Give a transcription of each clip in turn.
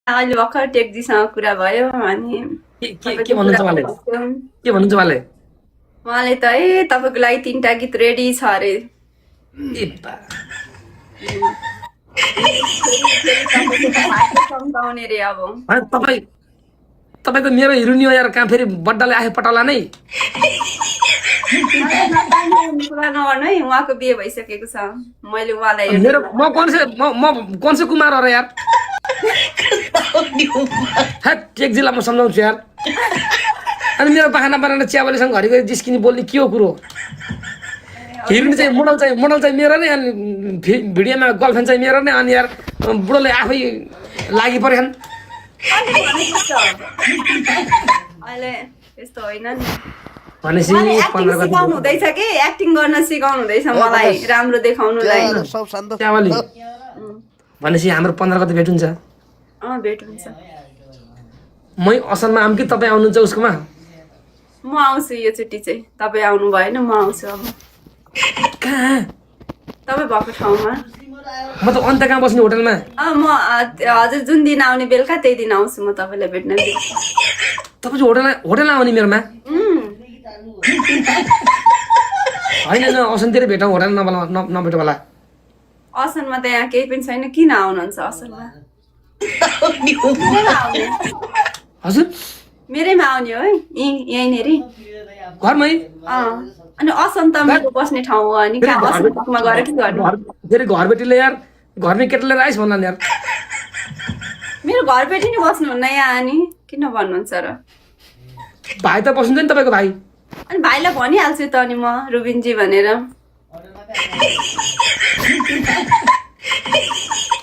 अहिले भर्खर टेक्जीसँग कुरा भयो अनि के भन्नुहुन्छ उहाँले के भन्नुहुन्छ उहाँले उहाँले त तपाईँको लागि 3टा गीत रेडी छ अरे ए बा, सम्झाउने रे अब भाइ, तपाईँ त मेरो हिरोनी हो यार। कहाँ फेरि बड्डाले आफै पटाउला नै। कुरा नगर्नु है उहाँको बिहे भइसकेको छ मैले उहाँलाई मेरो म कौन से कुमार हो र यार। टेक्जीलाई म सम्झाउँछु यार। अनि मेरो बहाना बनाएर च्यावालीसँग घरिघरि जिस्किने बोल्ने के हो कुरो। हिरोनी चाहिँ मोडल चाहिँ मेरो नै, अनि भिडियोमा गर्लफ्रेन्ड चाहिँ मेरो नै। अनि यार बुढोले आफै लागि परेछन्। अहिले त्यस्तो होइन नि भनेपछि एक्टिङ सिकाउनु हुँदैछ कि एक्टिङ गर्न सिकाउनु हुँदैछ मलाई राम्रो देखाउनुलाई च्यावाली भनेपछि हाम्रो 15 गते भेट हुन्छ। भेट हुन्छ मै असलमा आऊँ कि तपाईँ आउनुहुन्छ उसकोमा? म आउँछु यो चोटि चाहिँ तपाईँ आउनु भएन म आउँछु अब कहाँ? तपाईँ भएको ठाउँमा म त अन्त कहाँ बस्ने होटलमा? म हजुर जुन दिन आउने बेलुका त्यही दिन आउँछु म तपाईँलाई भेट्न। तपाईँ चाहिँ होटल आउने मेरोमा? होइन असनतिर भेटौँ, होटल नभेटौँ होला। असनमा त यहाँ केही पनि छैन, किन आउनुहुन्छ असनमा? हजुर मेरैमा आउने हो है यहीँनिर घरमै? अनि असन त मेरो बस्ने ठाउँ हो अनि असनमा गएर के गर्नु? फेरि घरबेटीले यार, घरमै केटाले राइस भन्ला यार। मेरो घरबेटी नि बस्नुहुन्न यहाँ अनि किन भन्नुहुन्छ र? भाइ त बस्नुहुन्छ नि तपाईँको भाइ। अनि भाइलाई भनिहाल्छु त अनि म रुबिनजी भनेर।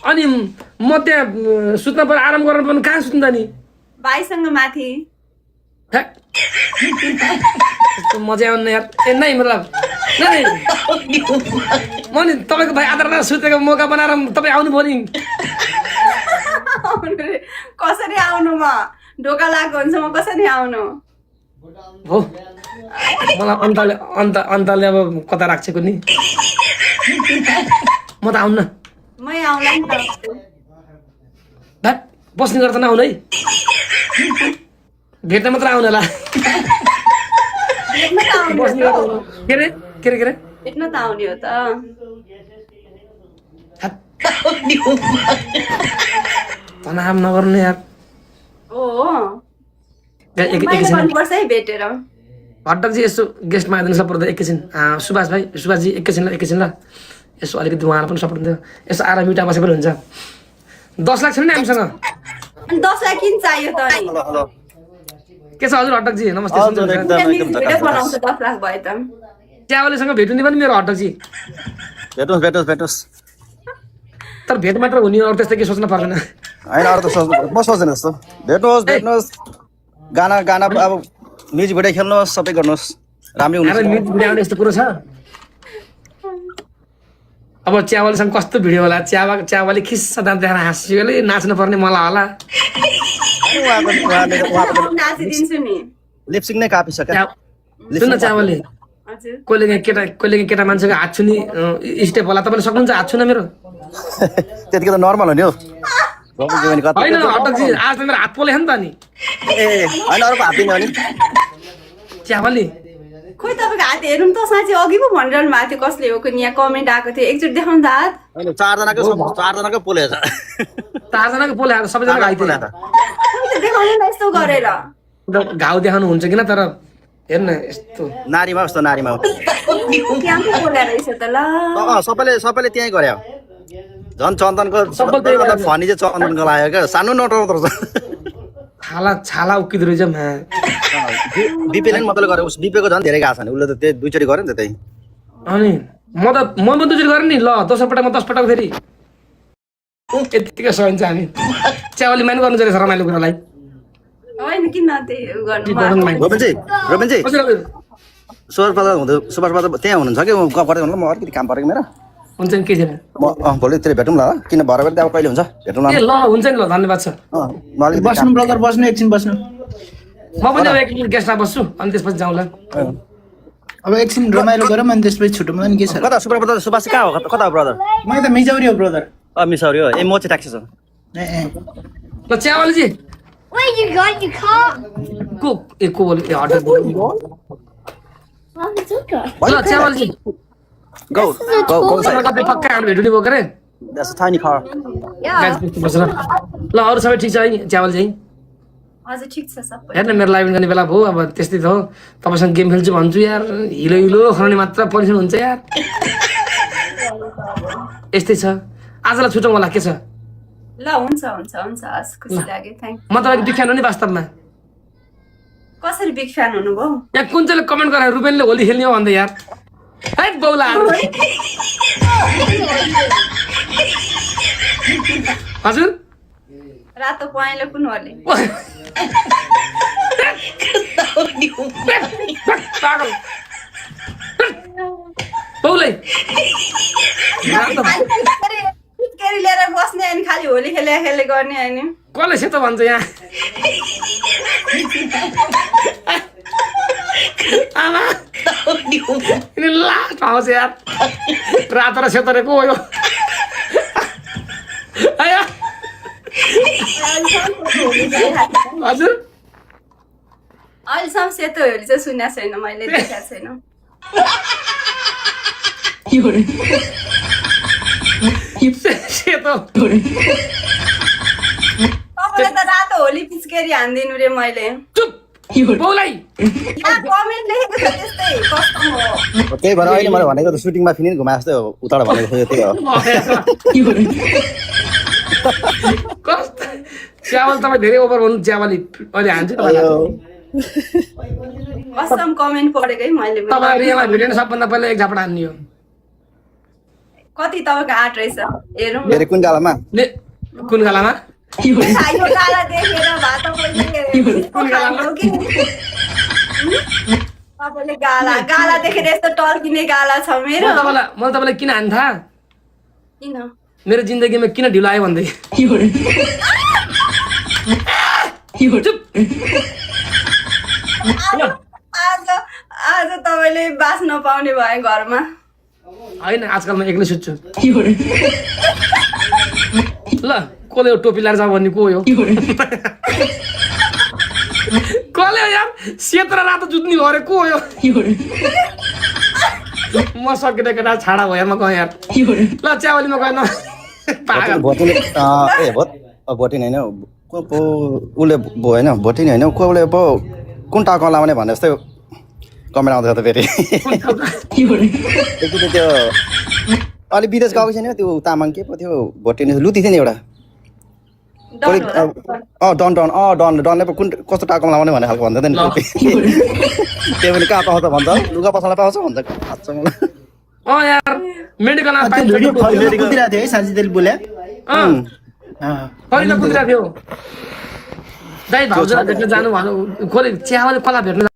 अनि म त्यहाँ सुत्न पर्यो, आराम गर्न पर्नु, कहाँ सुत्नु त नि? भाइसँग माथि। मजा आउनु यार। ए नै मतलब म नि तपाईँको भाइ आधार सुतेको मौका बनाएर तपाईँ आउनुभयो नि। कसरी आउनु? म ढोका लागेको हुन्छ, म कसरी आउनु? हो मलाई अन्तले अब कता राख्छेको नि। म त आउन्न। मै आउला नि त। बस्ने गरेर त नआउनु है, भेट्न मात्र आउनु होला। के रे भेट्न त आउने हो त। तनाव नगर्नु यार। गर्नुपर्छ है भेटेर। भट्टकजी यसो गेस्टमा आइदिनु सपोर्ट एकैछिन। सुभाषजी एकैछिन ल। यसो अलिकति उहाँलाई पनि सपोर्ट दिन्छ। यसो आएर मिठा बसे पनि हुन्छ। 10 लाख छ नि हामीसँग। अनि 10 लाख किन चाहियो त अनि? के छ हजुर भट्टकजी? नमस्ते। भिडियो बनाउँछ 10 लाख भए त। च्यावालीसँग भेट्नु पनि मेरो भट्टकजी। भेटोस्। तर भेट मात्र हुने, अरू त्यस्तै के सोच्न पर्दैन। होइन अरू त म सोच्दैन जस्तो। भेट्नुहोस्। गाना अब म्युजिक भिडियो खेल्नुहोस्, सबै गर्नुहोस्, राम्रै हुन्छ। म्युजिक भिडियो आउने यस्तो कुरो छ? अब च्यावालीसँग कस्तो भिडियो होला? च्यावाली खिस्सा दाँत देखाएर हाँस्यो अरे नाच्नु पर्ने मलाई होला। नाचिदिन्छु नि। लिपसिङ नै कापिसक्यो। सुन्न च्यावाली, कहिले केटा मान्छेको हात छुनी स्टेप होला, तपाईँले सक्नुहुन्छ हात छुन मेरो? त्यतिको त नर्मल हो नि हो। होइन भट्टकजी, आज त मेरो हात पोले नि त नि। होइन अरूको हात दिने हो नि। च्यावाली खोइ तपाईँको हात हेरौँ त, साँच्चै अघि पो भनिरहनु भएको थियो कसले हो कि यहाँ कमेन्ट आएको थियो। एकचोटि देखाउनु त हात। होइन चारजनाको पोले छ। 4 जनाको पोले आएको, सबैजना घाइ थियो। देखाउनु न यस्तो गरेर। घाउ देखाउनु हुन्छ किन? तर हेर्न यस्तो नारीमा जस्तो नारीमा हो। त्यहाँ पो बोला रहेछ त ल। सबैले त्यहीँ गरे हो। झन् चन्दनको फनी चाहिँ चन्दनको लाग्यो क्या। सानो नटर छ। छाला उक्किँदो रहेछ। बिपीले नि मात्रै गरे। उस बिपीको झन् धेरै गएको छ नि। उसले त त्यही 2 चोटि गर्यो नि त त्यही। अनि म 2 चोटि गरेँ नि। ल दोस्रो पटक म 10 पटक फेरि यतिकै सहिन्छ हामी। च्यावाली माइन गर्नु चाहिँ रमाइलो कुरालाई। होइन किन त्यही गर्नु? रोबिनजी सुभाष बजार त्यहाँ हुनुहुन्छ कि? गफ गर्दै हुनु। म अलिकति काम परेको मेरो। हुन्छ नि, के छैन। भोलितिर भेटौँ ल। किन भरे पनि अब कहिले हुन्छ भेटौँ ल। ए ल हुन्छ नि, ल धन्यवाद छ। बस्नु ब्रदर, बस्नु एकछिन बस्नु। म पनि अब एकछिन गेस्टमा बस्छु अनि त्यसपछि जाउँला। अब एकछिन रमाइलो गरौँ अनि त्यसपछि छुटौँला नि। के छ? कता सुभाष कहाँ हो? कता हो ब्रदर? म त मिजौरी हो ब्रदर। मिसौरी हो। ए म चाहिँ ट्याक्सी छ। ल च्यावालीजी Wait, you got your car? को बोल्यो ए हट Oh, it's okay. ल च्यावालीजी Go, go, go inside. तपाईँ पक्का हामी भेट्नु बोकेर That's a tiny car. Yeah. ल अरू सबै ठिक छ है च्यावालीजी है हजुर ठिक छ सबै हेर्न मेरो लाइभ गर्ने बेला भयो अब त्यस्तै त हो तपाईँसँग गेम खेल्छु भन्छु यार हिलो हिलो खनाउने मात्र परिसन हुन्छ यार यस्तै छ आजलाई छुटौँ होला के छ ल हुन्छ हुन्छ हुन्छ हस् खुसी लाग्यो थ्याङ्क म तपाईँको बिग फ्यान हो नि वास्तवमा कसरी बिग फ्यान हुनुभयो यहाँ कुन चाहिँले कमेन्ट गरायो रुबेनले होली खेल्ने हो भन्दै यार है बौला हजुर रातो पहेँलो कुन होली पागल बौलै पिचकारी लिएर बस्ने अनि खालि होली खेले खेले गर्ने अनि कसले सेतो भन्छ यहाँ आमा लास्ट आउँछ यार रातो र सेतो रे को हो यो आयो हजुर अहिलेसम्म सेतो होली चाहिँ सुनेको छैन मैले देखाएको छैन सेतो तपाईँले त रातो होली पिचकारी हानिदिनु रे मैले चुप बौलाई यहाँ कमेन्ट लेखेको छ त्यस्तै कस्तो हो त्यही भएर अहिले मैले भनेको त सुटिङमा फिल्म घुमाए जस्तै हो उताबाट भनेको थियो त्यही हो कस्तो च्यावल तपाईँ धेरै ओभर भन्नु च्यावली अहिले हान्छु कसम कमेन्ट पढेकै मैले तपाईँ रियामा भिडियो सबभन्दा पहिला एक झापड हान्ने हो कति तपाईँको आँट रहेछ हेरौँ न। धेरै कुन गालामा कुन गालामा यो गाला देखेर भए तपाईँले खानु कि? तपाईँले गाला देखेर यस्तो टल्किने गाला छ मेरो मैले तपाईँलाई किन हान्नु थाहा किन मेरो जिन्दगीमा किन ढिलो आयो भन्दै चुप आज आज तपाईँले बास नपाउने भयो घरमा होइन आजकल म एक्लै सुत्छु ल कसले यो टोपी लाएर जाऊ भन्ने को हो यो कसले हो यार सेतो र रातो जुत्ने भयो अरे को हो यो म सकिँदै केटा छाडा भयो म गएँ यार ल च्यावलीमा गएन पागल भोटिङ ए भोटिङ होइन को पो उसले होइन भोटिङ होइन कोले पो कुन टाउको लाउने भने जस्तै कमेन्ट आउँदैछ त फेरि एकचोटि त्यो अलि विदेश गएको छैन त्यो तामाङ के पो थियो भोटिङ लुती थियो नि एउटा डनले पो कुन कस्तो टाउकोमा लाउने भन्ने खालको भन्दै थियो नि त्यो पनि कहाँ पाउँछ भन्छ लुगा पसलमा पाउँछ भन्छ यार मेडिकलमा कुदिरहेको थियो है साँच्ची त्यसले बोल्या पहिला कुदिरहेको थियो दाइ भाउजू भेट्न जानु भन्नु खोले च्यावल कसलाई भेट्न